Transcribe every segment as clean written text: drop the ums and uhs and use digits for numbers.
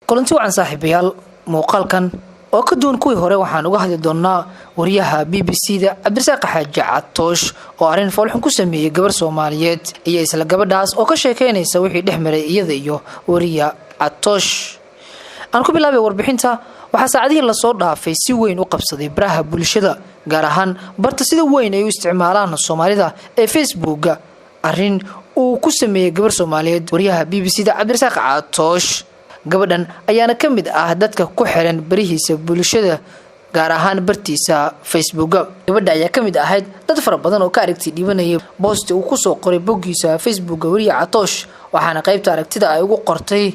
Kulanti wacan, saaxiibayaal. Muuqaalkan oo ka duwan kuwii hore waxaan uga hadli doonaa wariyaha BBC da Cabdirasaaq Xaaji Catoosh oo arrin foolxun ku sameeyey gabar Soomaaliyeed iyo isla gabadhaas oo ka sheekeynaysa wixii dhex maray iyada iyo wariya Catoosh. Aan ku bilaabay warbixinta. Waxaa saacadihii lasoo dhaafay si weyn u qabsaday baraha bulshada, gaar ahaan barta sida weyn ay u isticmaalaan Soomaalida ee Facebooka, arrin uu ku sameeyey gabar Soomaaliyeed wariyaha BBC da Cabdirasaaq Catoosh. Gabadhan ayaana ka mid ah dadka ku xiran barihiisa bulshada, gaar ahaan bartiisa Facebooka. Gabadha ayaa ka mid ahayd dad fara badan oo ka aragti dhibanayay post uu kusoo qoray boggiisa Facebooka wariya Catoosh, waxaana qaybta aragtida ay ugu qortay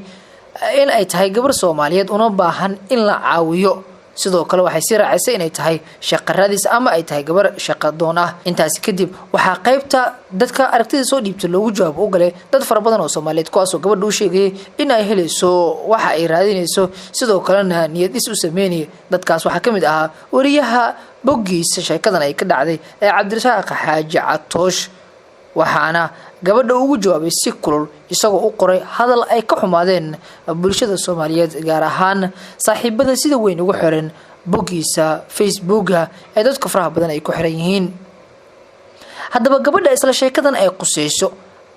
in ay tahay gabar Soomaaliyeed una baahan in la caawiyo. Sidoo kale waxay sii raacisay inay tahay shaqa raadis ama ay tahay gabar shaqadoon ah. Intaasi kadib waxaa qaybta dadka aragtida soo dhiibta loogu jawaab u galay dad fara badan oo Soomaaliyeed, kuwaasoo gabadha u sheegayay in ay helayso waxa ay raadinayso, sidoo kalena niyad dhis u sameynaya. Dadkaas waxaa kamid ahaa wariyaha boggiisa sheekadan ay ka dhacday ee Cabdirasaaq Xaaji Catoosh, waxaana gabadha ugu jawaabay si kulul, isagoo u qoray hadal ay ka xumaadeen bulshada Soomaaliyeed, gaar ahaan saaxiibada sida weyn ugu xiran boggiisa Facebooka ee dadka faraha badan ay ku xiran yihiin. Haddaba, gabadha isla sheekadan ay quseyso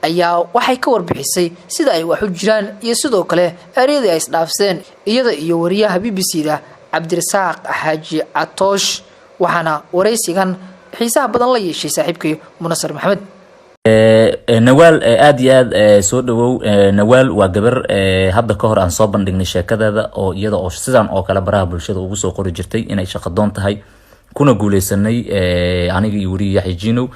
ayaa waxay ka warbixisay sida ay wax u jiraan iyo sidoo kale ereyadii ay isdhaafseen iyada iyo wariyaha BBC da Cabdirasaaq Xaaji Catoosh, waxaana waraysigan xiisaha badan la yeeshay saaxiibkay Munasar Maxamed. Nawaal, aada iyo aad soo dhawow. Nawaal waa gabar hadda ka hor aan soo bandhignay sheekadeeda, oo iyada oo sidan oo kale baraha bulshada ugu soo qori jirtay inay shaqadoon tahay, kuna guuleysanay aniga iyo weriye Yaxya Jinow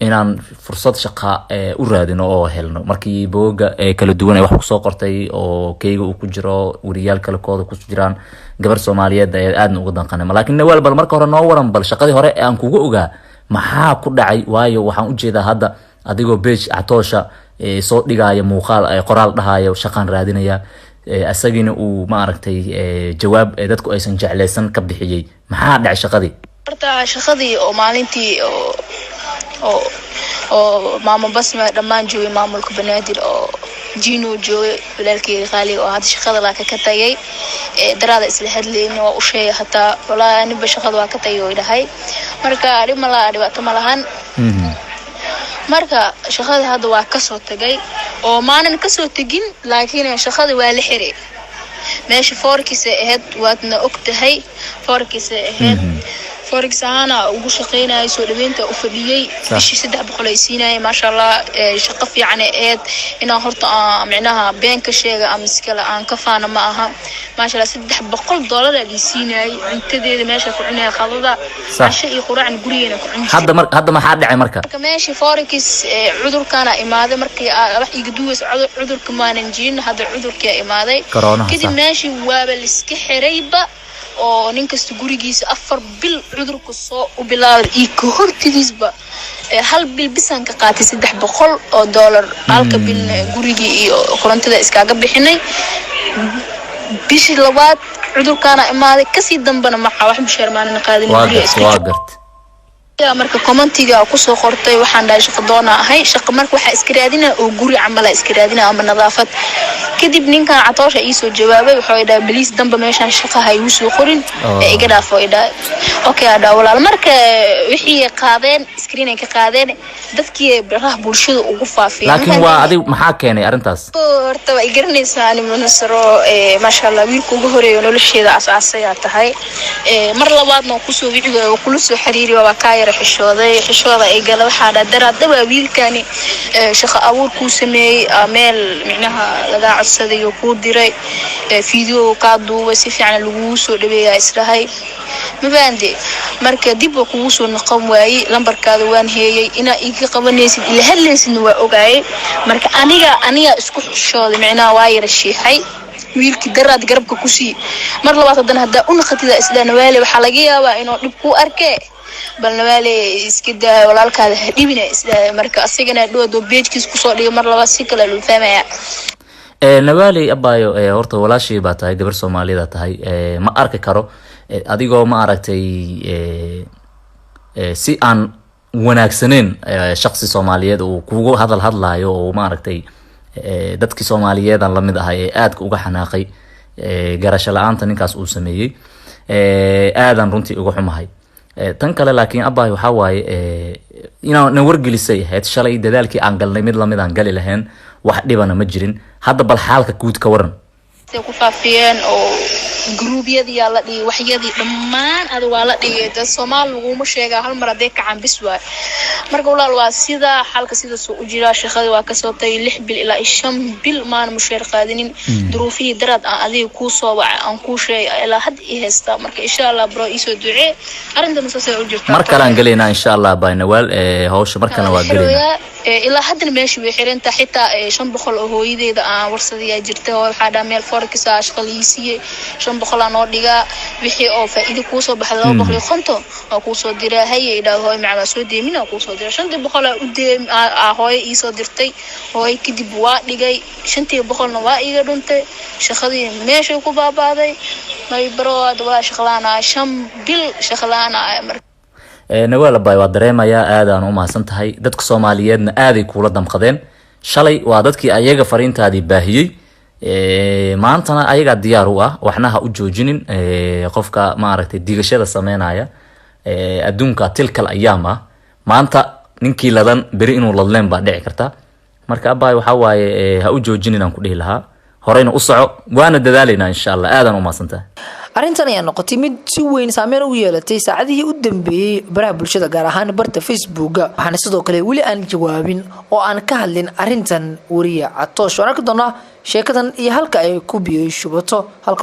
inaan fursad shaqa u raadino oo helno markii bogoga kala duwan ay wax kusoo qortay, oo keyga uu ku jiro, weriyaal kale kooda ku jiraan, gabar Soomaaliyeed ayaa aadna uga danqanay. Laakiin Nawaal, bal marka hore noo waran, bal shaqadii hore ee aan kugu ogaa maxaa ku dhacay? Waayo waxaan ujeedaa hadda adigoo page Catoosha soo dhigaya muuqaal, qoraal dhahayo "shaqaan raadinaya", isagiina uu maaragtay jawaab dadku aysan jeclaysan ka bixiyey. Maxaa dhacay shaqadii? Horta shaqadii oo maalintii oo maamo Basma dhammaan joogay, maamulka Banaadir oo Jino joogay, walaalkeyga qaaliga oo hadda shaqada laa ka tagay, daraada isla hadlayna, waa u sheegay hataa: "Walaahi aniba shaqada waa ka tagay," oo dhahay. Marka dhib ma laha, dhibaato ma lahan. Marka shaqada hadda waa kasoo tagay, oo maanan kasoo tegin, laakiin shaqada waa la xiray. Meesha foorkiisa ahayd waadna og tahay, foorkiisa ahayd, forex ahaana ugu shaqeynayay, soo dhaweynta u fadhiyey. Bishii 300 ay siinayay, maasha Allah, shaqo fiican ay ahayd. Inaan horta micnaha been ka sheega ama iskale aan ka faana ma aha. Maasha Allah, $300 aa lii siinayay. Cuntadeeda meesha ku cunaya, qadada, casho iyo quraacna gurigeena ku cuni. Hadda mar hadda maxaa dhacay marka? Marka meeshii forex cudurkaana imaaday. Markii wax iga duwaysa cudurka maanan jirin, hadda cudurkia imaaday. Kadib meeshii waaba laiska xirayba, oo nin kasta gurigiisa. 4 bil cudurka soo u bilaabay iyo ka hortidiisba hal bil bisaan ka qaatay $300. Halka bilna gurigii iyo korontada iskaaga bixinay. Bishii labaad cudurkaana imaaday, kasii dambana maxa wax mushaar maanan qaadin, guriga iska. Marka commentiga kusoo qortay waxaan dhahay shaqa doona ahay, shaqa marka waxaa iska raadina oo guri camala iska raadina ama nadaafad. Kadib ninkan Catoosha iisoo jawaabay, wuxuu dhahay: "Please, damba meeshaan shaqa ha igu soo qorin ee iga dhaafo." I dhahay: "Okay," aa dhaha walaal. Marka wixii qaadeen, screen ay ka qaadeen, dadkii baraha bulshada ugu faafiyeen. Laakiin waa adig, maxaa keenay arrintaas? Horta waa i garanaysaa ani Munasaro, maasha Allah, wiilka ugu horeeya nolosheeda aasaasayaa tahay. Mar labaadna waa kusoo wici waay, waa kula soo xiriiri, waa kaa yara xishooday, xishooda ay gala. Waxaa dhaa daraad dhawaa wiilkani shaqo abuur kuu sameeyey, meel micnaha lagaa codsaday oo kuu diray, video kaa duubay, si fiican lagugu soo dhaweeyaa isdhahay, mafaande. Marka dib waa kugu soo noqon waayey. Lambarkaada waan heeyay, inaa iga qabanaysid, ila hadlaysidna waa ogaayay. Marka aniga isku xishooday, micnaha waa yara shiixay. Wiilkii daraad garabka kusii, mar labaad haddana haddaa u naqatida isla Nawaale, waxaa laga yaabaa inuu dhib kuu arkee. Bal Nawaale, iska daa, walaalkaada ha dhibina isla. Marka asigana dhow page-kiis kusoo dhigay, mar labaad si kale loo fahmaya. Nawaaley abaayo, horta walaashii baa tahay, gabar Soomaalida tahay, ma arki karo adigoo ma aragtay si aan wanaagsaneyn shaksi Soomaaliyeed uu kugu hadal hadlaayo, oo maaragtay dadkii Soomaaliyeedan lamid ahay ee aadka uga xanaaqay. Garasho la-aanta ninkaas uu sameeyey aadaan runtii uga xumahay. Tan kale laakiin, abaay, waxaa waaye inaa na wargelisay ahayd shalay. Dadaalkii aan galnay mid lamid aan gali lahayn, wax dhibana ma jirin. Hadda bal xaalka guud ka waran. Say ku faafiyeen oo gruubyadiyaa la dhigay, waxyadii dhammaan ada waa la dhigay. Dad Soomaali laguma sheegaa, hal mar hadday kacaan bis waay. Marka walaal, waa sidaa xalka, sidaasuu u jiraa. Shaqadii waa kasoo tagay, 6 bil ilaa 5 bil maana musheer qaadinin. Duruufihii daraad aan adiga kuu soo wacay, aan kuu sheegay, ilaa hadda ii haystaa. Marka insha Allah, bro, iisoo ducee, arrintana saasay u jirtaa. Mar kale aan gelaynaa insha Allah, bay Nawaal. Hawsha mar kalena waa gelaynaa. Ilaa haddana meesha way xirantaa. Xitaa 500 oo hooyadeeda aan warsadayaa jirta oo waxaa dhaha meel forex ah shaqa lii siiyey, 500 aa noo dhigaa, wixii oo faa'iido kuusoo baxda 250 waa kuusoo diraa. Haye, idhaa hooyo, macaa waa soo deemin, waa kuusoo diraa. 500-tii aa u deem aa hooyo iisoo dirtay hooyo. Kadib waa dhigay, 500-na waa iiga dhuntay, shaqadii meeshay ku baabaaday. May bro, hadda waa shaqlaanaya, 5 bil shaqlaanaya marka. Nawaal abay, waa dareemayaa, aad aan u mahadsan tahay. Dadka Soomaaliyeedna aaday kuula damqadeen. Shalay waa dadkii ayaga fariintaadii baahiyey, maantana ayagaa diyaar u ah. Waxna ha u joojinin qofka maaragtay digashada sameynaya. Adduunka tilkal ayaam ah, maanta ninkii ladan beri inuu ladleen baa dhici karta. Marka abaay, waxaa waaye ha u joojinin aan ku dhihi lahaa, horeyna u soco, waana dadaalaynaa insha Allah. Aadaan u mahadsan tahay. Arrintan ayaa noqotay mid si weyn saameyn ugu yeelatay saacadihii u dambeeyey baraha bulshada, gaar ahaan barta Facebooka. Waxaana sidoo kale weli aan jawaabin oo aan ka hadlin arrintan wariye Catoosh. Waan arki doonaa sheekadan iyo halka ay ku biyo shubato halkan.